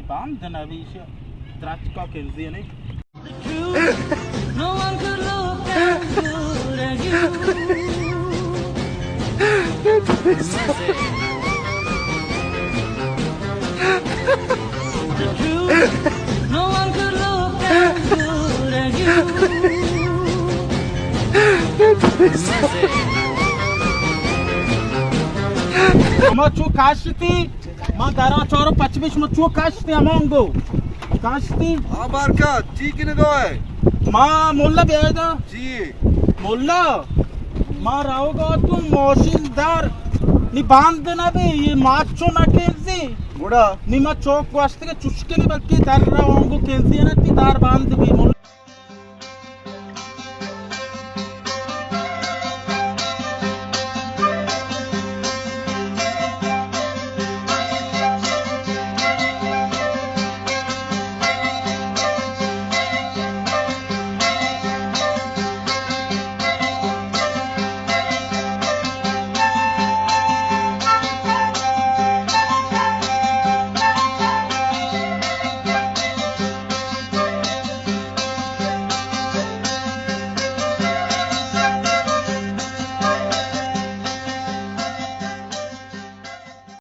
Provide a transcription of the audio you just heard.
باند نہ بیش، درچکا کنزی نہیں۔ No one could look as good as you. The truth, no one could look as good as you. ہما چو کاشتی، ما دراں چارو پچ بش، ما چو کاشتی ہمانگو۔ کاشتی؟ ہاں، بارکا، چی کنگا ہے؟ ما مولا بیایدا۔ جی۔ مولا، ما راوگا تو ماشین دار، نی باند نہ بے، یہ ماچو نہ کینزی۔ گڑا؟ نی ما چوک گوشت کہ چشکے نی، بلکہ در راونگو کینزی نہ، تی دار باند بی مولا۔